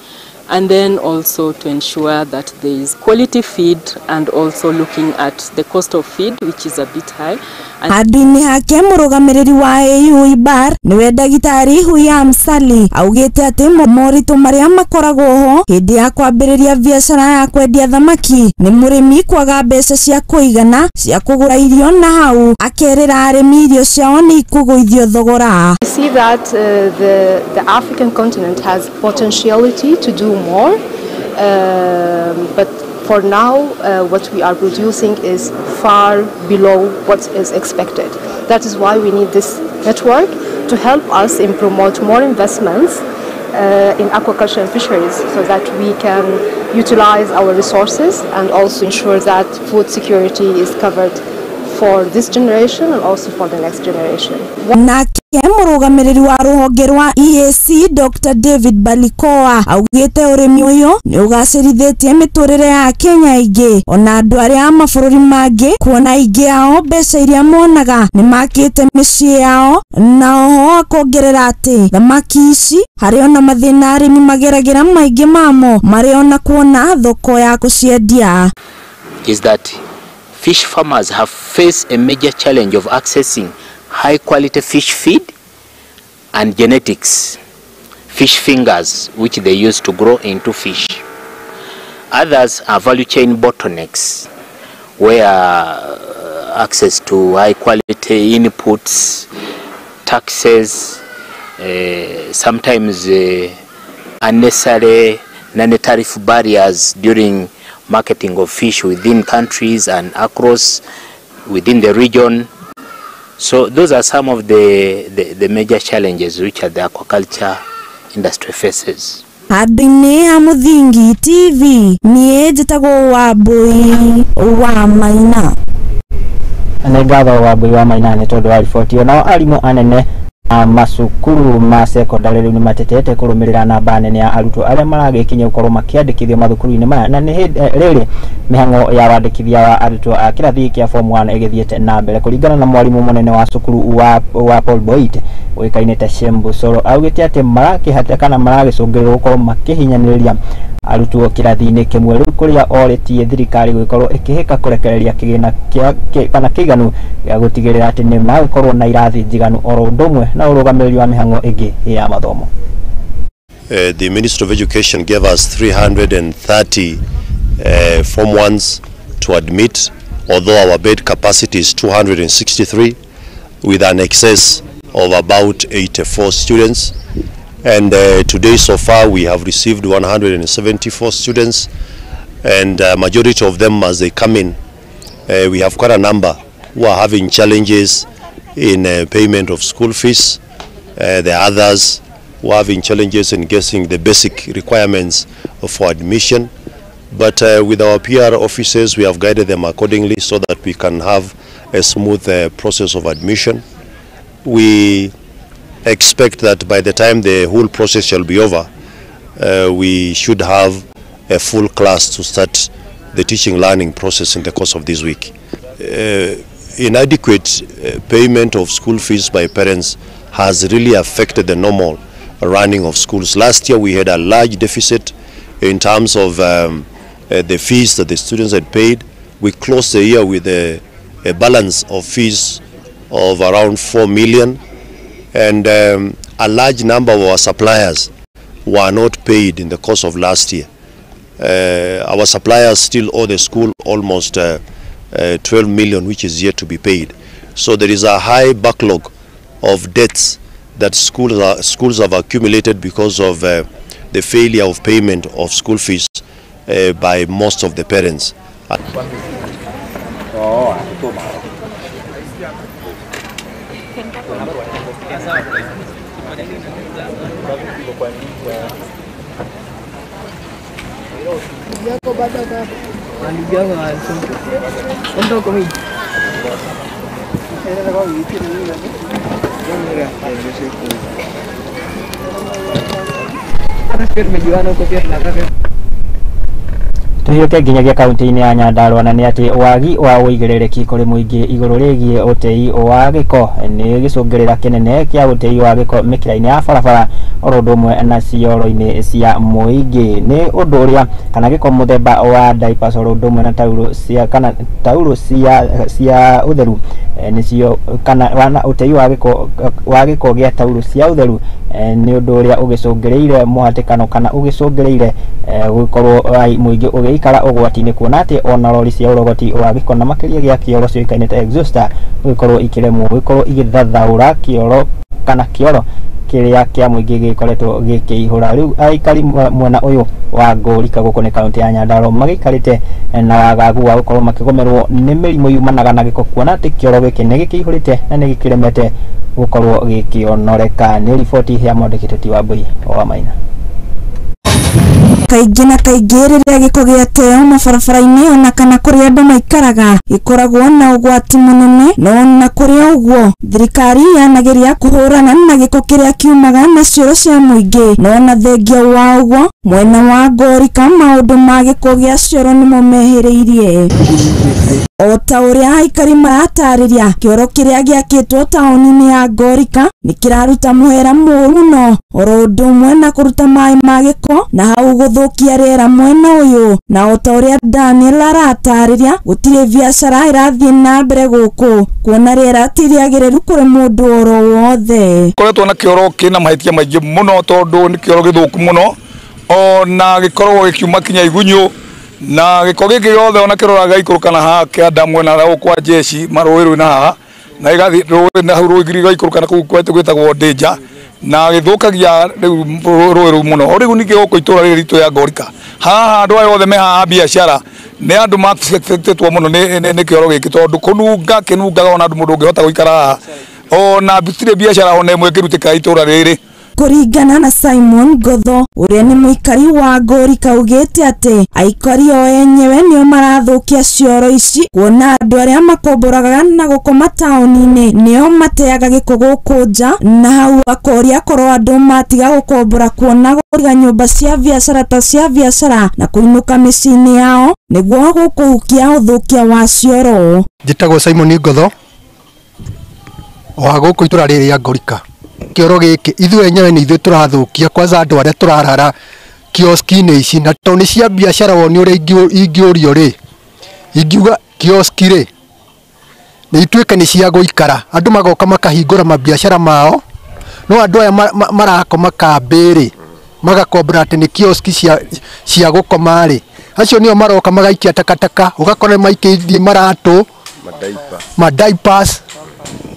And then also to ensure that there is quality feed, and also looking at the cost of feed, which is a bit high. Handũ-inĩ hake mũrũgamĩrĩri wa AU Ibar nĩwe ndagĩtarĩ Huyam Sali augĩte atĩ moritũ marĩa makoragwo ho hĩndĩ ya kwambĩrĩria biacara ya kwendia thamaki nĩ mũrĩmi kwaga mbeca cia kũigana cia kũgũra irio, na hau akerĩra arĩmi irio ciao nĩ ikũgũithio thogora. We see that the African continent has potentiality to do more, but for now what we are producing is far below what is expected. That is why we need this network to help us in promote more investments in aquaculture and fisheries, so that we can utilize our resources and also ensure that food security is covered for this generation and also for the next generation. Nake Mũrũgamĩrĩri wa rũhonge rwa EAC Dr David Balikoa augĩte ũrĩmi ũyũ nĩ ũgacĩrithĩtie mĩtũrĩre ya Kenya aingĩ ona andũ arĩa a mabũrũri mangĩ, kuona aingĩ ao mbeca iria monaga nĩ makĩte mĩciĩ yao, na oho akongerera atĩ thamaki ici harĩ ona mathĩna arĩmi mageragĩra maingĩ mamo marĩ ona kuona thoko ya kũciendia. Is that fish farmers have faced a major challenge of accessing high quality fish feed and genetics, fish fingers, which they use to grow into fish. Others are value chain bottlenecks, where access to high quality inputs, taxes, sometimes unnecessary non-tariff barriers during marketing of fish within countries and across within the region. So those are some of the major challenges which the aquaculture industry faces. Handũ-inĩ ha Mũthingi TV, niĩ njĩtagwo Wambui wa Maina. Nĩ ngatho Wambui wa Maina nĩ tondũ wa riboti ĩyo. Nao arimũ anene a macukuru ma secondary rĩu nĩ matetete kũrũmĩrĩra namba nene ya arutwo arĩa maragĩkinya gũkorwo makĩandĩkithio mathukuru-inĩ maya, na nĩ hĩndĩ rĩrĩ mĩhang'o ya wandĩkithia wa arutwo a kĩrathi kĩa form 1 ĩgĩthiĩte na mbere. Kũringana na mwarimũ mũnene wa cukuru wa Paul Boit ũĩkaine ta Shem Busoro, augĩte atĩ marakĩhata kana maragĩcũngĩrĩrwo gũkorwo makĩhinyanĩrĩria arutwo kĩrathi-inĩ kĩmwe, rĩu kũrĩa orĩtie thirikari gũgĩkorwo ĩkĩhĩka kũrekereria kĩgĩna kĩa kana kĩiganu gĩa gũtigĩrĩra atĩ nĩ magũkorwo na irathi njiganu oro ũndũ ũmwe na ũrũgamĩrĩri wa mĩhang'o ĩngĩ ya mathomo. The Ministry of Education gave us 330 Form 1s to admit, although our bed capacity is 263, with an excess of about 84 students. And today so far we have received 174 students, and majority of them as they come in, we have quite a number who are having challenges in payment of school fees. The others who are having challenges in getting the basic requirements for admission. But with our PR officers, we have guided them accordingly so that we can have a smooth process of admission. We expect that by the time the whole process shall be over, we should have a full class to start the teaching learning process in the course of this week. Inadequate payment of school fees by parents has really affected the normal running of schools. Last year we had a large deficit in terms of the fees that the students had paid. We closed the year with a balance of fees of around 4 million, and a large number of our suppliers were not paid in the course of last year. Our suppliers still owe the school almost 12 million, which is yet to be paid. So there is a high backlog of debts that schools have accumulated because of the failure of payment of school fees by most of the parents. Tuhiũke nginyagia kaunti-inĩ ya Nyandarua, na nĩ atĩ wagi wa ũigĩrĩrĩki kũrĩ mũingĩ igũrũ rĩgiĩ ũtei wa gĩko nĩ gĩcũngĩrĩra kĩnene kĩa ũtei wa gĩko mĩkĩra-inĩ ya barabara oro ũndũ ũmwe na cioro-inĩ cia mũingĩ. Nĩ ũndũ ũrĩa kana gĩko mũthemba wa diapers oro ũndũ ũmwe na taurũ cia kana taurũ cia ũtheru nĩcio kana wana ũtei wa gĩko gĩa taurũ cia ũtheru nĩ ũndũ ũrĩa ũgĩcũngĩrĩire mũhatĩkano kana ũgĩcũngĩrĩire gũkorwo mũingĩ ũgĩikara ũgwati-inĩ, kuona atĩ ona rori cia ũrogoti wa gĩko na makĩria gĩa kĩoro ciũĩkaine ta exhauster gũgĩkorwo ikĩremwo gũgĩkorwo igĩthathaũra kĩoro kana kĩoro kĩrĩa kĩa mũingĩ gĩkoretwo gĩkĩihũra. Rĩu aikari mwena ũyũ wa Ngũrika gũkũ nĩ kaunti ya Nyandarua magĩikarĩte na wagagu wa gũkorwo makĩgomerwo nĩ mĩrimũ yumanaga na gĩko, kuona atĩ kĩoro gĩkĩ nĩ gĩkĩihũrĩte na nĩ gĩkĩremete gũkorwo gĩkĩonoreka. Nĩ riboti ya mwandĩki Toti Wambui wa Maina. Kaingĩ na kaingĩ rĩrĩa gĩko gĩateo mabarabara-inĩ ona kana kũrĩa andũ maikaraga gĩkoragwo na ũgwati mũnene, no na kũrĩ ũguo thirikari yanageria kũhũrana na gĩko kĩrĩa kiumaga na cioro cia mũingĩ, no na thengia wa ũguo mwena wa Ngorika maũndũ ma gĩko gĩa cioro nĩmo mehĩrĩirie. O ta ũrĩa aikari maratarĩria, kĩoro kĩrĩa gĩakĩtwo taũni-inĩ ya Ngorika nĩ kĩraruta mũhera mũũru mũno, oro ũndũ ũmwe na kũruta maĩ ma gĩko na hau gũthũkia rĩera mwena ũyũ. Na o ta ũrĩa Daniel aratarĩria, gũtirĩ biacara ĩrathiĩ na mbere gũkũ kuona rĩera ti rĩagĩrĩru kũrĩ mũndũ oro wothe. Koretwo na kĩoro kĩna mahĩtia maingĩ mũno tondũ nĩ kĩoro gĩthũku mũno, ona gĩkoragwo gĩkiuma kinya igunyũ, na gĩko gĩkĩ gĩothe ona kĩroraga gĩikũrũka na haha kĩanda mwena wa kwa jeshi marũĩ na haha na gĩgathiĩ rũĩ na hau rũĩ gĩgaikũrũka na kũu gwĩtagwo Danger, na gĩthũkagia rĩu rũĩ rũu mũno. O rĩu ningĩ gũkũ itũra rĩrĩ ritũ ya Ngorika haha andũ aya othe me haha biacara nĩ andũ maffectetwo mũno nĩ kĩoro gĩkĩ tondũ kũnunga kĩnungaga ona andũ mũndũ ũngĩhota gũikara haha, ona gũtirĩ biacara ona ĩmwe ĩngĩrutĩka itũra rĩrĩ. Kũringana na Simon Ngotho ũrĩa nĩ mũikari wa Ngorika augĩte atĩ aikari o enyewe nĩo marathũkia cioro ici, kuona andũ arĩa makomboraga na gũkoma taũni-inĩ nĩo mateaga gĩko gũkũ nja, na hau akoria korwo andũ matiga gũkombora kuona gũtiga nyũmba cia biacara ta cia biacara na kũinũka mĩciĩ-inĩ yao nĩguo gũkũhukia ũthũkia wa cioro. Njĩtagwo Simon Ngotho wa gũkũ itũra rĩrĩ rĩa Ngorika. Kĩoro gĩkĩ ithuĩ enyewe nĩ ithuĩ tũrathũkia, kwanza andũ arĩa tũrarara kioski-inĩ ici, na tondũ nĩ cia biacara woni ũrĩa ingĩũrio rĩ, ingiuga kioski rĩ nĩ ituĩke nĩ cia gũikara, andũ magoka makahingũra mabiacara mao, no andũ aya marakoma kambĩ rĩ magakombora atĩ nĩ kioski cia gũkoma rĩ, acio nĩo maroka magaikia takataka, ũgakora maikĩtie maratũ, madiapers,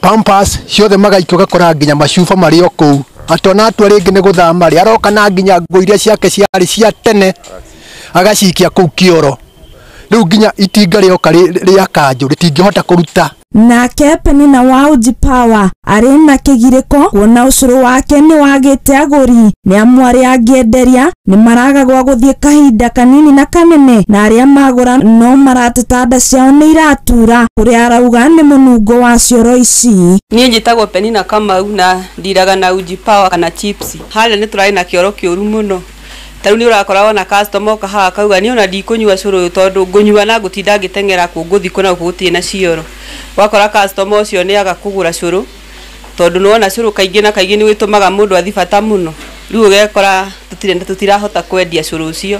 pampers ciothe magaikia, ũgakora nginya macuba marĩ o kũu. Atĩ ona atua rĩngĩ nĩ gũthama rĩ, aroka na nginya nguo iria ciake ciarĩ cia tene agacikia kũu kĩoro. Rĩu nginya itinga rĩoka rĩa kanjũ rĩtingĩhota kũruta. Nake Penina wa Uji Power arĩ na kĩgirĩko kuona ũcũrũ wake nĩ wagĩte agũri, nĩ amu arĩa angĩenderia nĩ maraga gwa gũthiĩ kahinda kanini na kanene, na arĩa magũra no marateta nda ciao nĩ iratura, kũrĩa arauga nĩ mũnungo wa cioro ici. Niĩ njĩtagwo Penina Kamau na ndiraga na Uji Power kana chips. Harĩa nĩ tũrarĩ na kĩoro kĩũru mũno. Tarĩu nĩ ũrakora wona customer oka haha akauga niĩ ona ndikũnyua cũrũ ũyũ tondũ ngũnyua na ngũtinda ngĩteng'era kũ ngũthiĩ kũ na gũkũ gũtirĩ na cioro. Wakora customer ũcio nĩ aga kũgũra cũrũ tondũ nĩwona cũrũ kaingĩ na kaingĩ nĩ wĩtũmaga mũndũ athiĩ bata mũno. Rĩu ũgekora tũtirahota kwendia cũrũ ũcio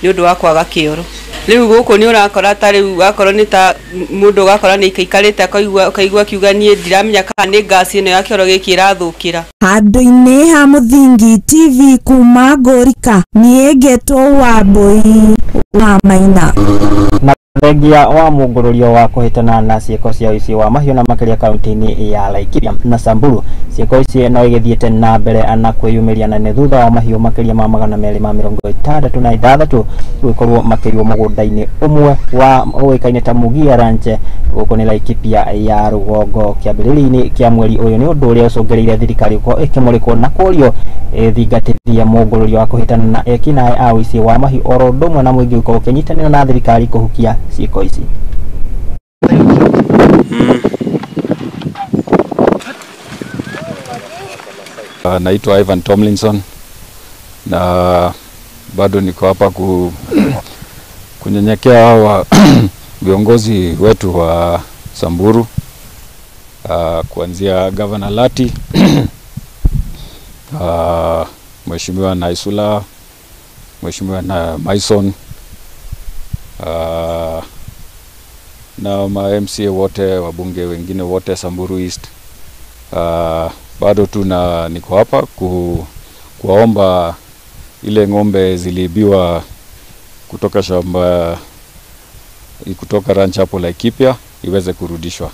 nĩ ũndũ wa kwaga kĩoro. Rĩu gũkũ nĩ ũrakora ta rĩu wakorwo nĩ ta mũndũ ũgakora nĩ aikarĩte akaigua akiuga niĩ ndiramenya kana nĩ ngasi ĩno ya kĩoro gĩkĩ ĩrathũkĩra. Handũ-inĩ ha Mũthingi TV kuma Ngorika, niĩ ngetwo Wambui wa Maina. Na thengia wa mũngũrũrio wa kũhĩtana na ciĩko cia ũici wa mahiũ na makĩria kaunti-inĩ ya Laikipia na Samburu, ciĩko ici no igĩthiĩte na mbere na kwĩyumĩria na nĩ thutha wa mahiũ makĩria ma 266 gũkorwo makĩrio mũgũnda-inĩ ũmwe wa ũĩkaine ta Mugia Ranch gũkũ nĩ Laikipia ya rũgongo kĩambĩrĩria-inĩ kĩa mweri ũyũ, nĩ ũndũ ũrĩa ũcũngĩrĩire thirikari gũkorwo ĩkĩmũrĩkwo na kũrio ĩthingatithie mũngũrũrio wa kũhĩtana na ekinaĩ a ũici wa mahiũ oro ũndũ ũmwe na mũingĩ gũkorwo ũkĩnyitanĩra na thirikari kũhukia ciĩko ici. Naitwa Ivan Tomlinson na bado niko hapa kunyenyekea hawa viongozi wetu wa Samburu, kuanzia Governor Lati, Mheshimiwa Naisula, Mheshimiwa na Maison, na ma MCA wote, wabunge wengine wote Samburu East. Bado tuna niko hapa kuwaomba ile ng'ombe ziliibiwa kutoka shamba, kutoka ranch hapo Laikipia iweze kurudishwa.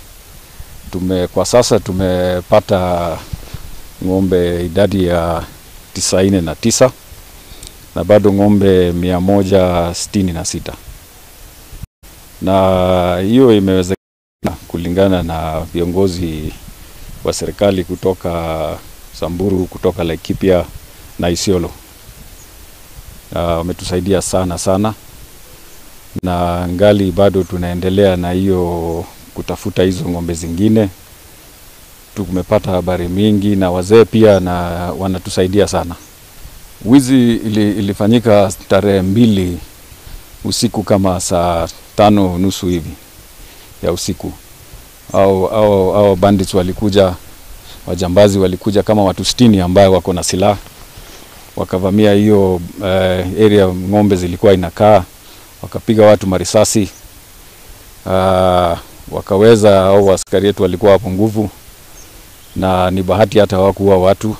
Kwa sasa tumepata ng'ombe idadi ya 99 na bado ng'ombe 166. Na hiyo imewezekana kulingana na viongozi wa serikali kutoka Samburu, kutoka Laikipia na Isiolo. Wametusaidia sana sana, na ngali bado tunaendelea na hiyo kutafuta hizo ng'ombe zingine. Tumepata habari mingi na wazee pia na wanatusaidia sana. Wizi ilifanyika tarehe 2 usiku kama saa 5:30 hivi ya usiku. Au bandits walikuja, wajambazi walikuja kama watu 60 ambao wako na silaha, wakavamia hiyo area ng'ombe zilikuwa inakaa, wakapiga watu marisasi. Wakaweza, au askari wetu walikuwa hapo nguvu, na ni bahati hata hawakuua watu.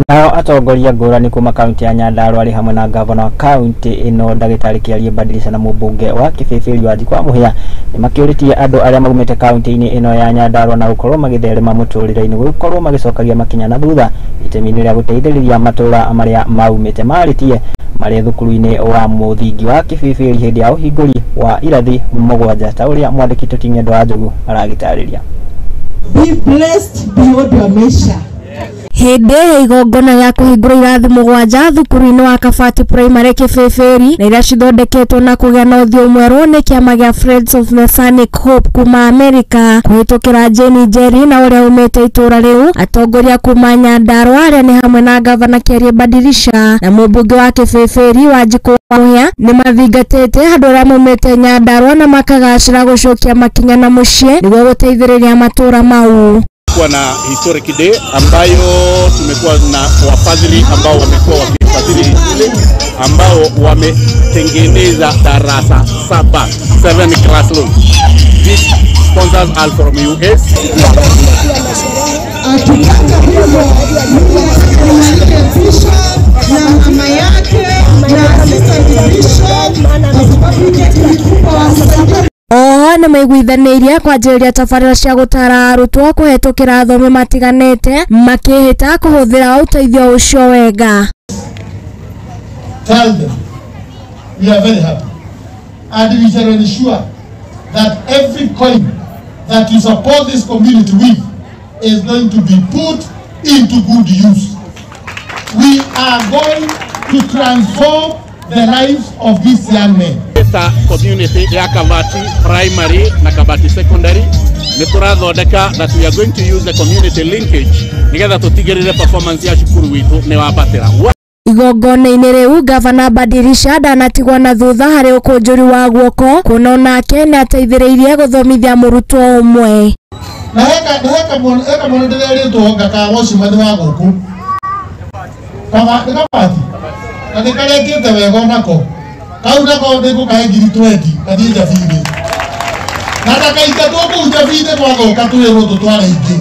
Nao atongoria ngũrani kuma kaunti ya Nyandarua arĩ hamwe na gavana wa kaunti ĩno ndagĩtarĩ Kĩarie Badilisha na mũmbunge wa Kĩbĩbĩri Wanjikũ wa Mũhĩa nĩmakĩũrĩtie andũ arĩa maumĩte kaunti-inĩ ĩno ya Nyandarua na gũkorwo magĩtherema mũtũrĩre-inĩ gũkorwo magĩcokagia makinya na thutha itemi-inĩ rĩa gũteithĩrĩria matũra marĩa maumĩte. Marĩtie marĩ thukuru-inĩ wa mũthingi wa Kĩbĩbĩri hĩndĩ ya ũhingũri wa irathi 7 ta ũrĩa mwandĩki Tũting'endo wa Njogu aragĩtarĩria. Be blessed beyond your measure. Hĩndĩ ya igongona rĩa kũhingũra irathi 7 thukuru-inĩ wa Kabati Primary Kĩbĩbĩri na iria cithondeketwo na kũgĩa na ũthiũ mwerũ nĩ kĩama gĩa Friends of Messianic Hope kuma Amerika kũhĩtũkĩra Jane Njeri na ũrĩa umĩte itũra rĩu. Atongoria kuma Nyandarua arĩa nĩ hamwe na gavana Kĩarie Badilisha na mũmbunge wa Kĩbĩbĩri Wanjikũ wa Mũhĩa nĩmathingatĩte andũ arĩa maumĩte Nyandarua na makagacĩra gũcokia makinya na mũciĩ nĩguo gũteithĩrĩria matũra mau. Tumekuwa na historic day ambayo tumekuwa na wafadhili ambao wamekuwa wakifadhili shule ambao wametengeneza darasa 7, 7 classrooms. These sponsors are from US. Oho nĩmaiguithanĩirie kwanjĩrĩria tabarĩra cia gũtara arutwo kũhetũkĩra athomi matiganĩte makĩhĩta kũhũthĩra ũteithio ũcio wega. Tell them we are very happy and we shall ensure that every coin that you support this community with is going to be put into good use. We are going to transform the lives of these young men. Community ya Kabati Primary na Kabati Secondary ni turathondeka that we are going to use the community linkage nigetha tutigirire performance ya cukuru witu ni wambatira. Igongona-inĩ rĩu gavana Badilisha ndanatigwo na thutha harĩ ũkũnjũri wa guoko kuona onake nĩateithĩrĩirie gũthomithia mũrutwo ũmwe. Na heka mwana ndĩrerĩtwo ngaka wacimani wa gũkũ Kabati na nĩkarekĩte wega onako kau nako nĩngũkahe 20,000 gathiĩ Njabinĩ na ndakaingatwo kũu Njabinĩ gwathoka twĩrwo tũtware ingĩ.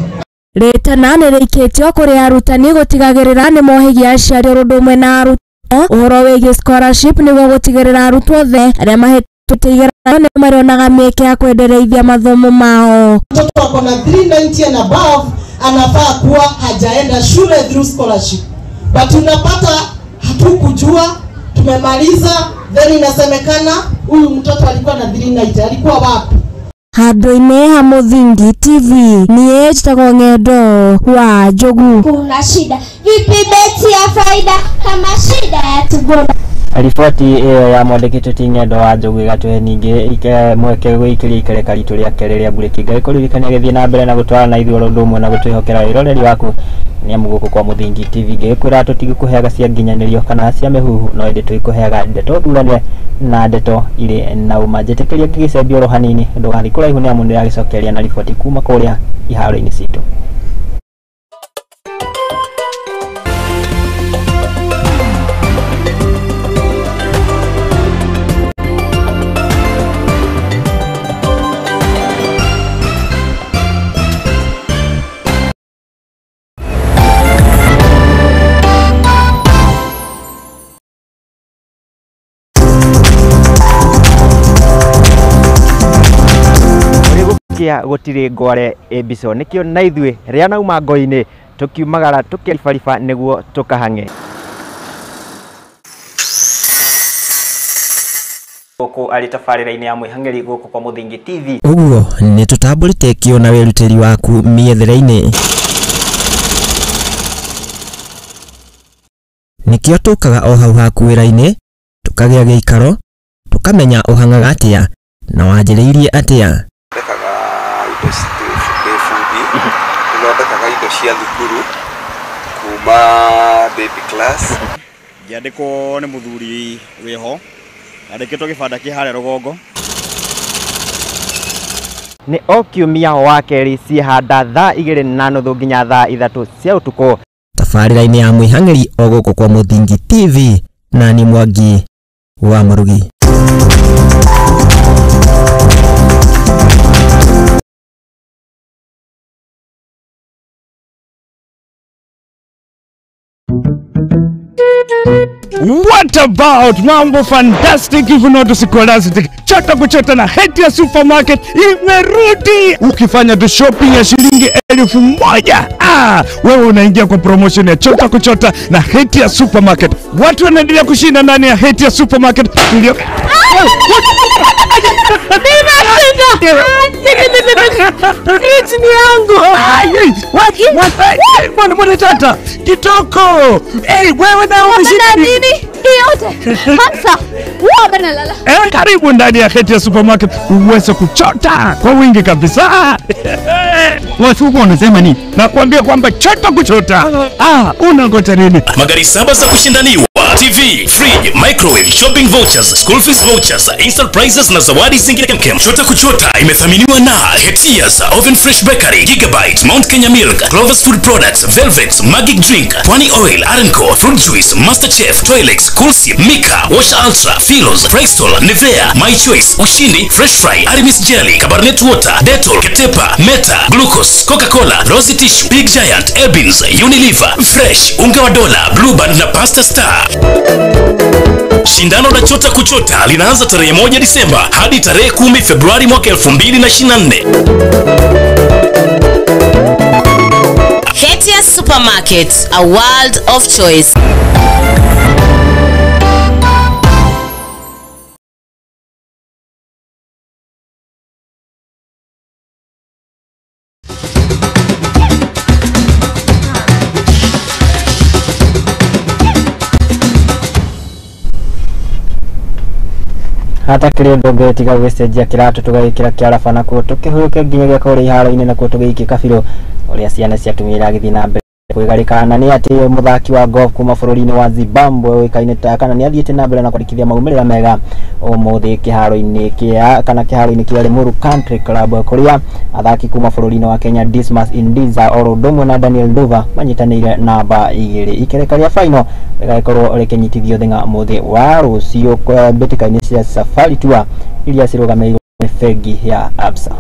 Rĩtana nĩrĩikĩtio kũrĩ arutani gũtigagĩrĩra nĩmohĩgia aciari ũndũ ũmwe na arutwo ũhoro wĩgiĩ scholarship nĩguo gũtigĩrĩra arutwo othe arĩa mahĩtũkĩte igeranio nĩmarĩonaga mĩeke ya kwendereithia mathomo mao. Mtoto ako na 390 and above anafaa kuwa hajaenda shule through scholarship, but unapata hatukujua, tumemaliza then inasemekana huyu mtoto alikuwa na 390, alikuwa wapi? Handũ-inĩ ha Mũthingi TV niĩ njĩtagwo Ng'endo wa Njogu. Kuna shida vipi beti ya faida kama shida ya tugona. Riboti ĩyo ya mwandĩki Tũting'endo wa Njogu ĩgatũhe ningĩ mweke gwĩikĩria ikereka ritũ rĩa kerĩ rĩa mburĩki. Ngagĩkũririkania gĩthiĩ na mbere na gũtwarana na ithuĩ oro ũndũ ũmwe na gũtwĩhokera wĩroreri waku nĩ amu gũkũ kwa Mũthingi TV ngĩgĩkwĩra tũtigĩkũheaga cia nginyanĩrio kana cia mĩhuhu, no ĩndĩ tũikũheaga ndeto thurane na ndeto irĩ na ũma. Njĩtĩkĩria ngĩgĩcembia oro hanini, ndũgathiĩ kũraihu nĩ amu nĩndĩragĩcokeria na riboti kuma kũrĩa iharo-inĩ citũ. Kia gutiri ngware ĩmbico nikio na ithuĩ rĩa nauma ngo-inĩ tukiumagara tukĩribariba nĩguo tũkahange gũkũ arĩ tabarĩra-inĩ ya mwĩhang'eri gũkũ kwa Mũthingi TV. Ũguo nĩ tũtambũrĩte kĩo na wĩrutĩri waku mĩethere-inĩ. Nĩkĩo tũkaga o hau haku wĩra-inĩ, tũkagĩa gĩikaro, tũkamenya ũhang'aga atĩa na wanjĩrĩirie atĩa. Thondekaga indo ndĩ bundi, nĩthondekaga indo cia thukuru kuma baby class. Ngĩandĩkwo nĩ mũthuri wĩho, andĩkĩtwo gĩbanda kĩ harĩa rũgongo. Nĩ o kiumia wa kerĩ ciĩhanda thaa 2:30 nginya thaa 3 cia ũtukũ. Tabarĩra-inĩ ya mwĩhang'ĩri o gũkũ kwa Mũthingi TV, na ni Mwangi wa Mũrugi. What about mambo fantastic if not scholastic? Chota kuchota na Hetia Supermarket imerudi. Ukifanya tu shopping ya shilingi 1000, wewe unaingia kwa promotion ya chota kuchota na Hetia Supermarket. Watu wanaendelea kushinda ndani ya Hetia Supermarket. Ndio. Fridge ni yangu. Mbona tata? Kitoko. Eh, wewe na umeshinda nini? Yote. Hamsa. Wewe bana lala. Eh, karibu ndani ya Hetia Supermarket uweze kuchota kwa wingi kabisa. Watu wanasema nini? Nakwambia kwamba chota kuchota. Unangoja nini? Magari 7 za kushindaniwa, TV, fridge, microwave, shopping vouchers, school fees vouchers, instant prizes na zawadi zingine kemkem. Chota kuchota imethaminiwa na Hetias, Oven Fresh Bakery, Gigabyte, Mount Kenya Milk, Clover's Food Products, Velvet, Magic Drink, Pwani Oil, Arenco, Fruit Juice, Master Chef, Toilex, Coolsip, Mika, Wash Ultra, Philos, Bristol, Nivea, My Choice, Ushindi, Fresh Fry, Aramis Jelly, Cabernet Water, Dettol, Ketepa, Meta, Glucose, Coca-Cola, Rosy Tissue, Big Giant, Ebins, Unilever, Fresh, Unga wa Dola, Blue Band na Pasta Star. Shindano la Chota Kuchota linaanza tarehe 1 Disemba hadi tarehe 10 Februari mwaka 2024. Hetia Supermarket, a world of choice. Hata kiri ũndũ ũngĩ tiga gũgĩcenjia kĩratũ tũgagĩkĩra kĩaraba nakuo tũkĩhũyũke nginyagia kũrĩa iharo-inĩ nakuo tũgĩikie kabirũ ũrĩa ciana cia atumia iragĩthiĩ na mbere kwĩgarĩka na nĩ atĩ mũthaki wa golf kuma bũrũri-inĩ wa Zimbabwe ũĩkaine ta kana nĩ athiĩte na mbere na kwandĩkithia maumĩrĩra mega ũmũthĩ kĩharo-inĩ kĩa kana kĩharo-inĩ kĩa Limuru Country Club kũrĩa athaki kuma bũrũri-inĩ wa Kenya Dismas Indiza oro ũndũ ũmwe na Daniel Nduva manyitanĩire namba 2 ikereka rĩa final rĩgagĩkorwo rĩkĩnyitithio thing'a mũthĩ wa rũciũ mbĩtĩka-inĩ cia Safari Tour iria cirũgamĩrĩirwo nĩ bengi ya Absa.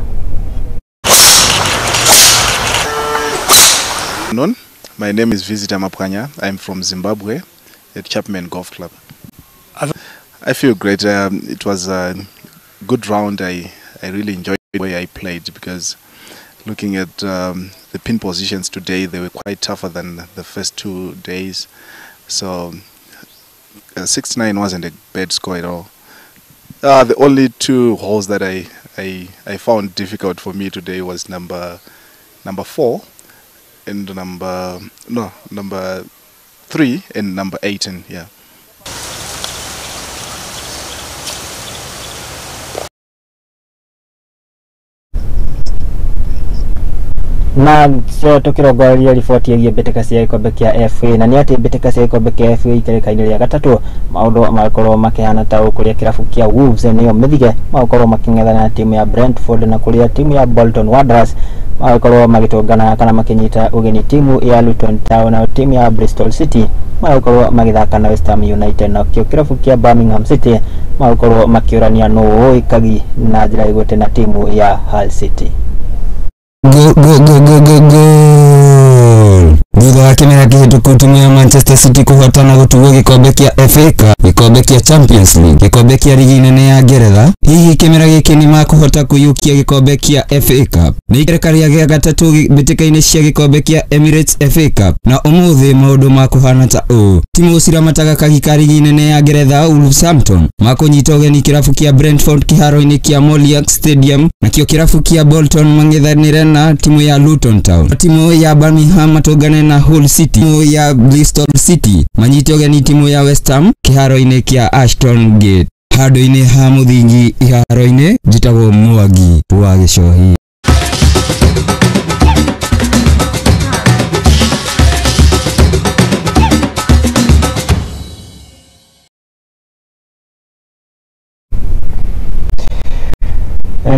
My name is Visitor Mapwanya. I'm from Zimbabwe at Chapman Golf Club. I feel great. It was a good round. I really enjoyed the way I played because looking at the pin positions today, they were quite tougher than the first 2 days. So 69 wasn't a bad score at all. The only 2 holes that I found difficult for me today was number 4. And number 3 and number 18, yeah. Na tukirongoreria riboti ĩgiĩ mbĩtĩka cia gĩkombe kĩa FA na nĩ atĩ mbĩtĩka cia gĩkombe kĩa FA ikereka-inĩ rĩa gatatũ maũndũ magakorwo makĩhana ta kũrĩa kĩrabu kĩa Wolves nĩo Mĩthige magakorwo makĩng'ethana na timu ya Brentford na kũrĩa timu ya Bolton Wanderers magakorwo magĩtũngana kana makĩnyita ũgeni timu ya Luton Town na timu ya Bristol City magakorwo magĩthaka na West Ham United na kĩo kĩrabu kĩa Birmingham City magakorwo makĩũrania nũ ũĩkagi na njĩra ĩgwete na timu ya Hull City. Go, go, go, go, go, go. Thutha wa kĩmera kĩhĩtũku timu ya Manchester City kũhotana gũtuo gĩkombe kĩa FA Cup, gĩkombe kĩa Champions League, gĩkombe kĩa rigi nene ya Ngeretha. Hihi kĩmera gĩkĩ nĩ makũhota kũiyũkia gĩkombe kĩa FA Cup? Nĩ ikereka rĩa gatatũ mbĩtĩka-inĩ cia gĩkombe kĩa Emirates FA Cup, na ũmũthĩ maũndũ makũhana ta ũũ. Timu ciramataga kagi ka rigi nene ya Ngeretha Wolverhampton makũnyita ũgeni kĩrabu kĩa Brentford kĩharo-inĩ kĩa Molineux Stadium, nakĩo kĩrabu kĩa Bolton mang'ethanĩre na timu ya Luton Town. Timu ya Birmingham matũngane na Hull City. Timu ya Bristol City manyite ũgeni timu ya West Ham kĩharo-inĩ kĩa Ashton Gate. Handũ-inĩ ha mũthingi iharo-inĩ, njĩtagwo Mwangi wa Gĩcohi.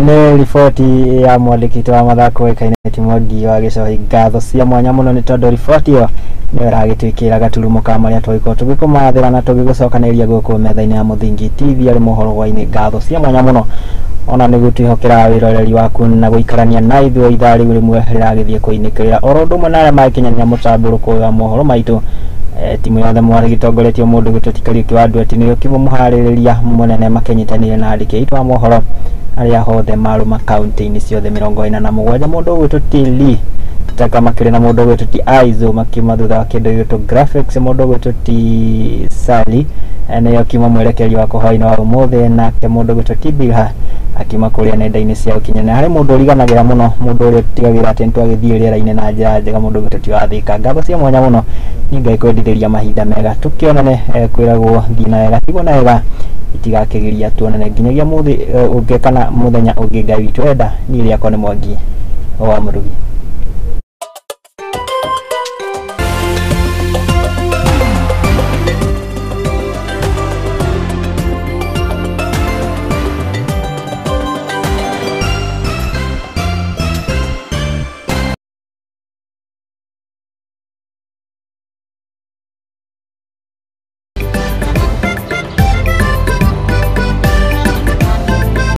Nĩ riboti ya mwandĩki wa mathako ũĩkaine ti Mwangi wa Gĩcohi. Ngatho cia mwanya mũno nĩ tondũ riboti ĩyo nĩyo ĩragĩtwĩkĩra gaturumo ka marĩa tũgĩkorwo tũgĩkũmathĩra na tũgĩgũcokanĩria gũkũ metha-inĩ ya Mũthingi TV arĩ mohoro hwainĩ. Ngatho cia mwanya mũno ona nĩ gũtwĩhokera wĩroreri waku na gũikarania na ithuĩ ithaa rĩu rĩmwe rĩragĩthiĩ kũinĩkĩrĩra oro ũndũ ũmwe na arĩa magĩkinyanĩra mũtambũrũko wa mohoro maitũ. Timu yothe mwarĩ gĩtongoretio mũndũ gwĩtwo ti Kariũki wa Ndueti nĩwe kĩmwe mũharĩrĩria mũnene makĩnyitanĩire na andĩki aitũ a mohoro arĩa hothe marũma kaunti-inĩ ciothe 47. Mũndũ ũgwĩtwo ti Lee Taka makĩrĩ na mũndũ ũgwĩtwo ti Aizo makiuma thutha wa kĩndũ gĩgwĩtwo graphics. Mũndũ ũgwĩtwo ti Sally nĩyo kiuma mwerekeri wa hwaĩ-inĩ wa ũmũthĩ, nake mũndũ ũgwĩtwo ti Bilha akiuma kũrĩa nenda-inĩ cia ũkinyanĩria. Harĩ mũndũ ũriganagĩra mũno, mũndũ ũrĩa ũtigagĩrĩra atĩ nĩtwagĩthiĩ rĩera-inĩ na njĩra njega, mũndũ ũgwĩtwo ti Wathĩka. Ngatho cia mwanya mũno, niĩ Ngai kwendithĩria mahinda mega, tũkĩonane. Kwĩragwo thiĩ na wega tigwo na wega itigakĩgiria tuonane nginyagia mũthĩ ũngĩ kana mũthenya ũngĩ Ngai witũ enda. Niĩ rĩakwa nĩ Mwangi wa Mũrugi.